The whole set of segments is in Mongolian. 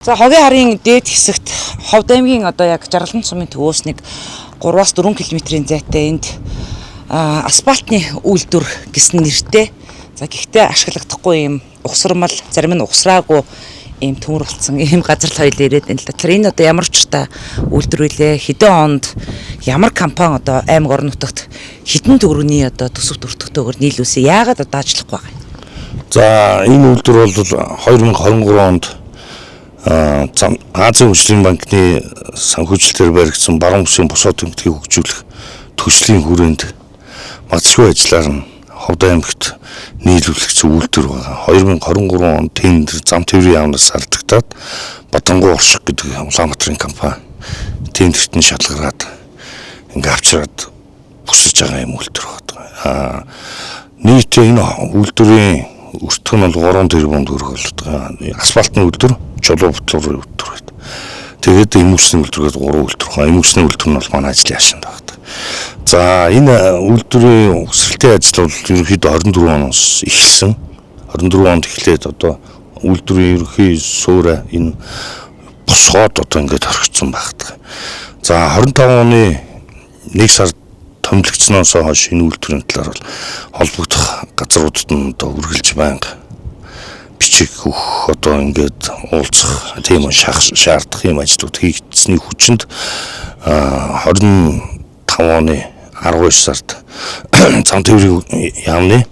За, хогийн харын дээд хэсэгт Ховд аймгийн одоо яг Жаргалан сумын төвөөс нэг 3-аас 4 км-ийн зайтай энд асфальтны үйлдвэр гэсэн нэртэй. За, гэхдээ ашиглахдахгүй юм угсармал, зарим нь угсраагүй ийм төмөр болсон ийм газар л хоёул ирээд байна л да. Тэгэхээр энэ одоо ямар учиртай үйлдвэр вүлээ? Хэдэн онд ямар компани одоо аймаг орон нутагт хэдэн төгрөгийн одоо төсөв өртөгтэйгээр нийлүүлсэн? Яагаад одоо ажиллахгүй байгаа юм? За, энэ үйлдвэр бол 2023 онд Азийн хөгжлийн банкны санхүүжилтээр баригдсан баруун бүсийн босоо тэмдгийг хөгжүүлэх төслийн хүрээнд магадгүй ажиллаар нь Ховд аймагт нийлүүлэгдсэн үйлдвэр байгаа. 2023 онд тендер зам тээврийн яамнаас алдагдаад Бадангуу орших гэдэг Улаанбаатарын компани тендерт нь шалгараад ингээ авчираад босож байгаа юм үйлдвэр байна. Нийт энэ үйлдвэрийн өртөг нь бол 3 тэрбум төгрөг болдог. Асфальтны үйлдвэр, чулуу бутлуурын үйлдвэр гэдэг. Тэгээд эмүүсний үйлдвэр гэдэг 3 үйлдвэр байна. Эмүүсний үйлдвэр нь бол манай ажлын хашинд байна. За, энэ үйлдвэрийн угсралтын ажил бол ерөнхийдөө 24 оноос эхэлсэн. 24 онд эхлээд одоо үйлдвэрийн ерөнхий суурь энэ босгоод одоо ингээд орхицсан байдаг. За, 25 оны 1 сард томилогдсоноос хойш энэ үйлдвэрийн талаар бол холбогдох газруудад нь одоо үргэлж байнга бичиг өгөх, одоо ингээд уулзах, тийм шаардах юм ажлууд хийгдсэний хүчинд 25 оны 12 сард зам тээврийн яамны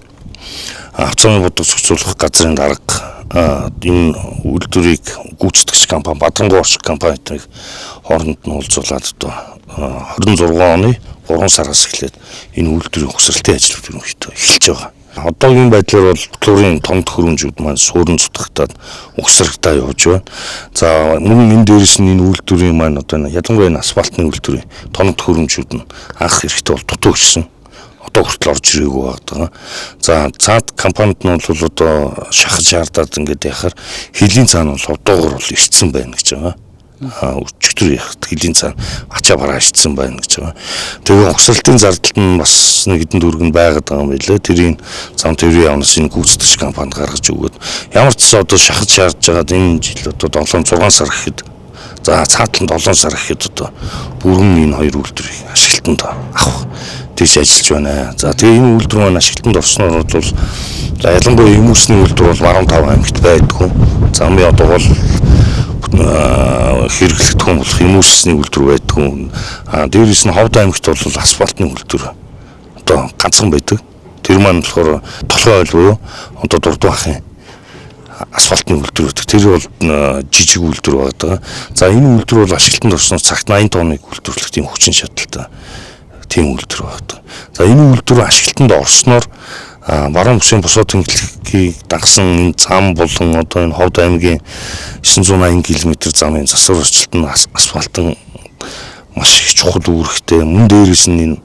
авцааны бодлого зохицуулах газрын дарга энэ үйлдвэрийг гүйцэтгэгч компани Бадрангуй орших компанитыг хооронд нь уулзуулаад одоо 26 оны 3 сараас эхлээд энэ үйлдвэрийн угсралтын ажлууд ерөнхийдөө эхэлж байгаа. Одоогийн байдлаар бол бутлуурын том төхөөрөмжүүд маань суурин зутгатаад угсрагдаа явж байна. За, мөн энэ дээрээс нь энэ үйлдвэрийн маань одоо ялангуяа энэ асфальтны үйлдвэрийн том төхөөрөмжүүд нь анх эрэхтэй бол дутуу өчсөн. Одоо хүртэл орж ирээгүй байгаа. За, цаад компанид нь бол одоо шахаж шаардаад ингээд яхаар хөлийн цаана бол одоогор бол ирсэн байна гэж байгаа. Өчигдөр яхад хөлийн цаана ачаа бараа ирсэн байна гэж байгаа. Тэгээ угсралтын зардалт нь бас нэг хэдэн төгрөг нь байгаад байгаа юм билээ. Тэрийн зам тээврийн яамнаас энэ гүйцэтгэгч компанид гаргаж өгөөд ямар ч гэсэн одоо шахаж шаардж байгаад энэ жил одоо 7 6 сар гэхэд, за, цаатлан 7 сар гэхэд одоо бүрэн энэ хоёр үйлдвэрийг ашиглалтанд авах тийш ажиллаж байна. За, тэгээ энэ үйлдвэр маань ашиглалтанд орсноор бол, за, ялангуяа эмүүсний үйлдвэр бол баруун тав аймагт байдгүй. Замын одоо бол хэрэглэгдэхүүн болох эмүүсний үйлдвэр байдгүй. Дээрээс нь Ховд аймагт бол асфальтны үйлдвэр одоо ганцхан байдаг. Тэр маань болохоор Толгой ойл буюу одоо Дурдвахын асфальтны үйлдвэр байдаг. Тэр бол жижиг үйлдвэр байдаг. За, энэ үйлдвэр бол ашиглалтанд орсноор цагт 80 тонныг үйлдвэрлэх тийм хүчин чадалтай тийм үйлдвэр байдаг. За, энэ үйлдвэр ашиглалтанд орсноор баруун бүсийн босоо тэнхлэгийг дагсан энэ зам болон одоо энэ Ховд аймгийн 980 км замын засвар орчлолт нь асфальтан маш их чухал үүрэгтэй. Мөн дээрээс нь энэ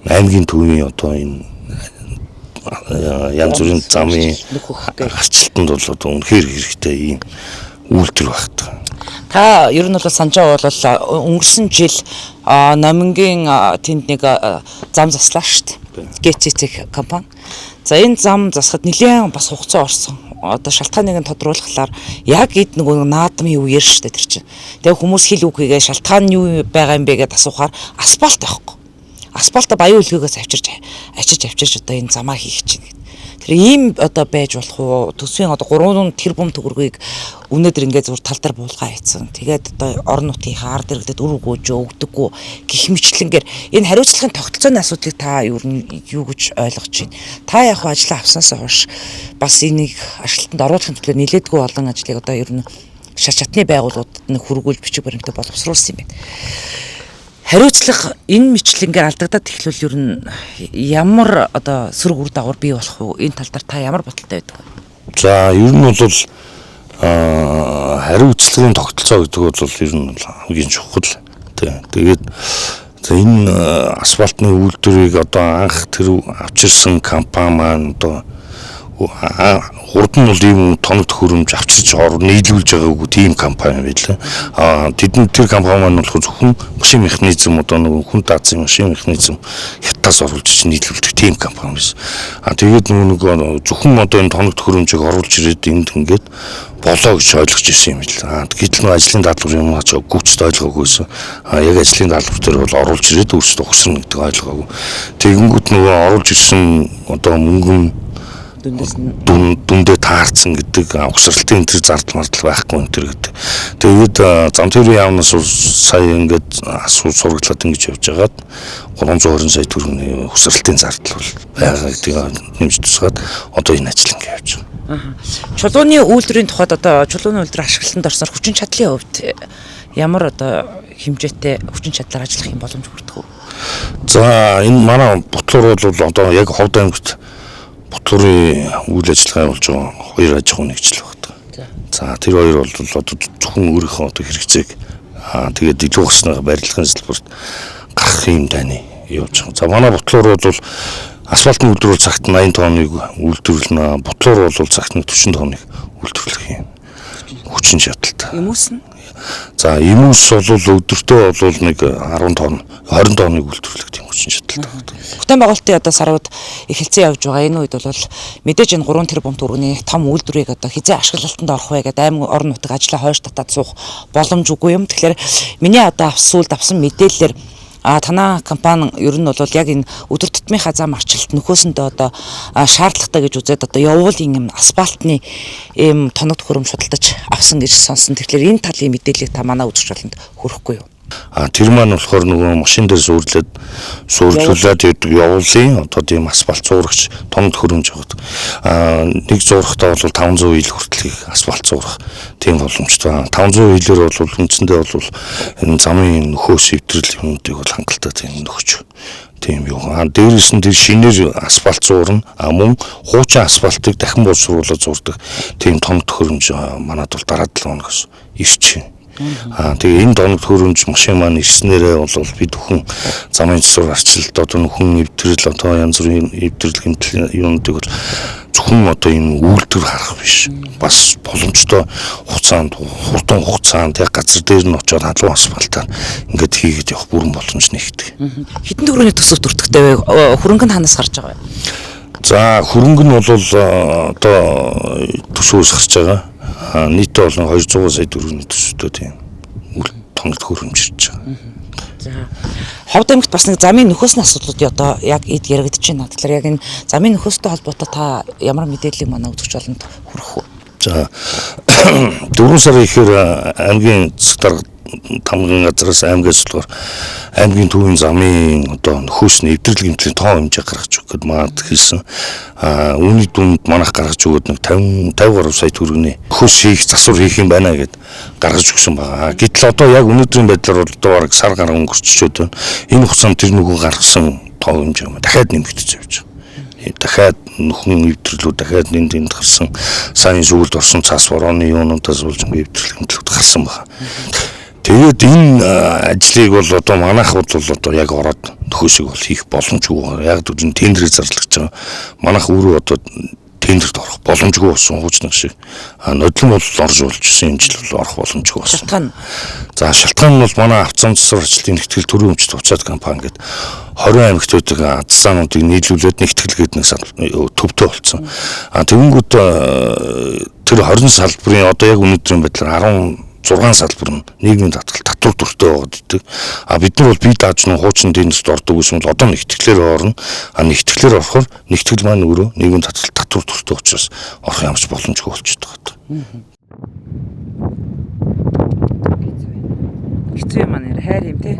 аймгийн төвийн одоо энэ янз бүрийн замын арчилтанд бол одоо үнэхээр хэрэгтэй ийм үйлдвэр байдаг. Та ер нь бол санаж байгаа бол өнгөрсөн жил Номингийн тэнд нэг зам заслаа шүү дээ. GCC компани. За, энэ зам засахад нэлээд бас хугацаа орсон. Одоо шалтгааныг нь тодруулахлаар яг эд нөгөө наадмын үеэр шүү дээ тэр чинь. Тэгээ хүмүүс хэл үг хийгээ шалтгаан нь юу байгаа юм бэ гэдээ асуухаар асфальт байхгүй. Асфальта Баян үлгийгээс авчирч ачиж авчирч одоо энэ замаа хийх чинь гэдэг. Тэр ийм одоо байж болох уу? Төсвийн одоо 3 тэрбум төгрөгийг өнөөдөр ингээд зүгээр тал дээр буулгаа хийцэн. Тэгээд одоо орон нутгийнхаа ард иргэдэд үр өгөөж өгдөггүй гих мэтлэнгээр энэ хариуцлагын тогтолцооны асуудлыг та юу юу гэж ойлгож байна? Та яг хуу ажлаа авсанаас хойш бас энийг ашиглалтанд оруулахын төлөө нилээдгүй олон ажлыг одоо ер нь шат шатны байгууллагуудад нь хүргүүл бичиг баримтаа боловсруулсан юм байна. Хариуцлага энэ мэтлэнгээр алдагдаад эхлүүл ер нь ямар одоо сөрөг үр дагавар бий болох уу? Энэ тал дээр та ямар бодолтой байдаг вэ? За, ер нь бол хариуцлагын тогтолцоо гэдэг бол ер нь хамгийн чухал. Тэгээд за, энэ асфальтны үйлдвэрийг одоо анх тэр авчирсан компани маань одоо Урд нь бол ийм тоног төхөөрөмж авчирч нийлүүлж байгаагүй тийм компани байлаа. Тэдэнд тэр компани маань болохоор зөвхөн машин механизм одоо нөгөө хүн даацын машин механизм хятадаас оруулж ич нийлүүлдэг тийм компани байсан. Тэгээд нөгөө зөвхөн одоо энэ тоног төхөөрөмжийг оруулж ирээд энд ингээд болоо гэж ойлгож ирсэн юм л. Гэтэл нөгөө ажлын даалгавар юм аач гүйцэд ойлгоогүй байсан. Яг ажлын даалгавар дээр бол оруулж ирээд өөрсдөө ухсарна гэдэг ойлгоогүй. Тэгэнгүүт нөгөө оруулж ирсэн одоо мөнгө нь Дүндээс нь дүндээ таарсан гэдэг угсралтын тэр зардал мардал байхгүй энэ төр гэдэг. Тэгээд зам тээврийн яамнаас сая ингээд асуу сургаглаад ингэж явж байгаад 320 сая төгрөгийн угсралтын зардал бол байгаа гэдгийг нэмж тусгаад одоо энэ ажил ингэ явж байгаа. Чулууны үйлдвэрийн тухайд одоо чулууны үйлдвэр ашиглалтанд орсноор хүчин чадлын хувьд ямар одоо хэмжээтэй хүчин чадлаар ажиллах юм боломж бүрдэх үү? За энэ манай Бутлуур бол одоо яг Ховд аймагт Бутлуурын үйл ажиллагаа явуулж байгаа хоёр аж ахуйн нэгжил байна. За тэр хоёр бол одоо зөвхөн өөрийнхөө одоо хэрэгцээг тэгээд илүү гарснаа барилгын салбарт гарах юм дайны явж байгаа. За манай Бутлуур бол асфальтын үйлдвэр бол цагт 80 тонныг үйлдвэрлэнэ. Бутлуур бол цагт 40 тонныг үйлдвэрлэх юм хүчин чадалтай. Юмс нь? За юмс бол өдөртөө бол нэг 10 тонн, 20 тонныг үйлдвэрлэх тийм хүчин чадалтай байна. Бүтээн байгуулалтын одоо сарууд эхэлсэн явж байгаа. Энэ үед бол мэдээж энэ 3 тэрбум төгрөгийн том үйлдвэрийг одоо хизээ ашиглалтанд орох вэ гэдэг аймаг орон нутаг ажлаа хойш татаад суух боломж үгүй юм. Тэгэхээр миний одоо сүүлд авсан мэдээллээр танаа компани ер нь бол яг энэ өдөр тутмынхаа зам арчилт нөхөөсөндөө одоо шаардлагатай гэж үзээд одоо явуулын юм асфальтны ийм тоног төхөөрөмж худалдаж авсан гэж сонсон. Тэгэхээр энэ талын мэдээллийг та манай үзэгч болонд хүргэхгүй юу? Тэр маань болохоор нөгөө машин дээр суурлуулад явуулын одоо тийм асфальт зуурагч тоног төхөөрөмж яваад нэг зуурахтаа бол 500 ил хүртэлх асфальт зуурах тийм боломжтой. 500 илээр бол үндсэндээ бол энэ замын нөхөөс эвдрэл юмнуудыг бол хангалттай тийм нөхөж тийм юу. Дээрээс нь тэр шинээр асфальт зуурна. Мөн хуучин асфальтыг дахин боловсруулаад зурдаг тийм тоног төхөөрөмж манад бол дараа 7 хоногоос ирж байна. Тэгээ энэ тоног төхөөрөмж машин маань ирснээрээ бол бид бүхэн замын засвар арчилт одоо нөхөн эвдрэл одоо янз бүрийн эвдрэл гэмтэл юунуудыг бол зөвхөн одоо энэ үйлдвэр харах биш. Бас боломжтой хугацаанд хурдан хугацаанд яг газар дээр нь очиод халуун асфальтаар ингээд хийгээд явах бүрэн боломж нэгдэг. Хэдэн төгрөгийн төсөв төртөгтэй вэ? Хөрөнгө нь ханаас гарч байгаа вэ? За хөрөнгө нь бол одоо төсвөөс гарч байгаа. Нийтдээ бол 200 сая төгрөгийн төсөвтэй тийм үйл тоног төхөөрөмж ирж байгаа. За Ховд аймагт бас нэг замын нөхөөсний асуудлууд одоо яг эд яригдж байна. Тэгэхээр яг энэ замын нөхөөстэй холбоотой та ямар мэдээллийг манай үзэгч болонд хүргэх вэ? За 4 сарын ихээр аймгийн засаг дарга тамгын газраас аймгаас болохоор аймгийн төвийн замын одоо нөхөөсний эвдрэл гэмтлийн тоо хэмжээ гаргаж өгөх гэд манад хэлсэн. Үүний дүнд манайх гаргаж өгөөд нэг 50 гаруй сая төгрөгийн нөхөөс хийх засвар хийх юм байна гэд гаргаж өгсөн байгаа. Гэтэл одоо яг өнөөдрийн байдлаар бол одоо бараг сар гарan өнгөрччөөд байна. Энэ хугацаанд тэр нөгөө гаргасан тоо хэмжээ юм дахиад нэмэгдэж явж байгаа. Дахиад нөхөн эвдэрлүүд дахиад энд энд гарсан сайн сүүлд орсон цас борооны юунуудаас болж эвдрэл гэмтлүүд гарсан байна. Тэгээд энэ ажлыг бол одоо манайх бол одоо яг ороод нөхөөсийг бол хийх боломжгүй. Яг гэвэл тендерээр зарлагдж байгаа. Манайх өөрөө одоо тендерт орох боломжгүй болсон хуучнах шиг. Нодлон бол орж болж исэн энэ жил бол орох боломжгүй болсон. Шалтгаан. За шалтгаан нь бол манай авцсан засвар ажилтны нэгтгэл төрийн өмчт уцаад компани гэдэг 20 аймагт байдаг азсаануудыг нийлүүлээд нэгтгэл гэдэг нэг төвтэй болсон. Тэгэнгүүт тэр 20 салбарын одоо яг өнөөдрийн байдлаар 16 салбар нь нийгмийн татгал татвар дүртэй байгаад идэг. Бид нар бол бие дааж нөө хуучин тендерт ордог гэсэн бол одоо нэгтгэлээр орно. Нэгтгэлээр орохоор нэгтгэл маань өөрөө нийгмийн татгал татвар дүртэй учраас орох ямарч боломжгүй болчиход байгаа. Хэцүү юм аа нэр хайр юм те.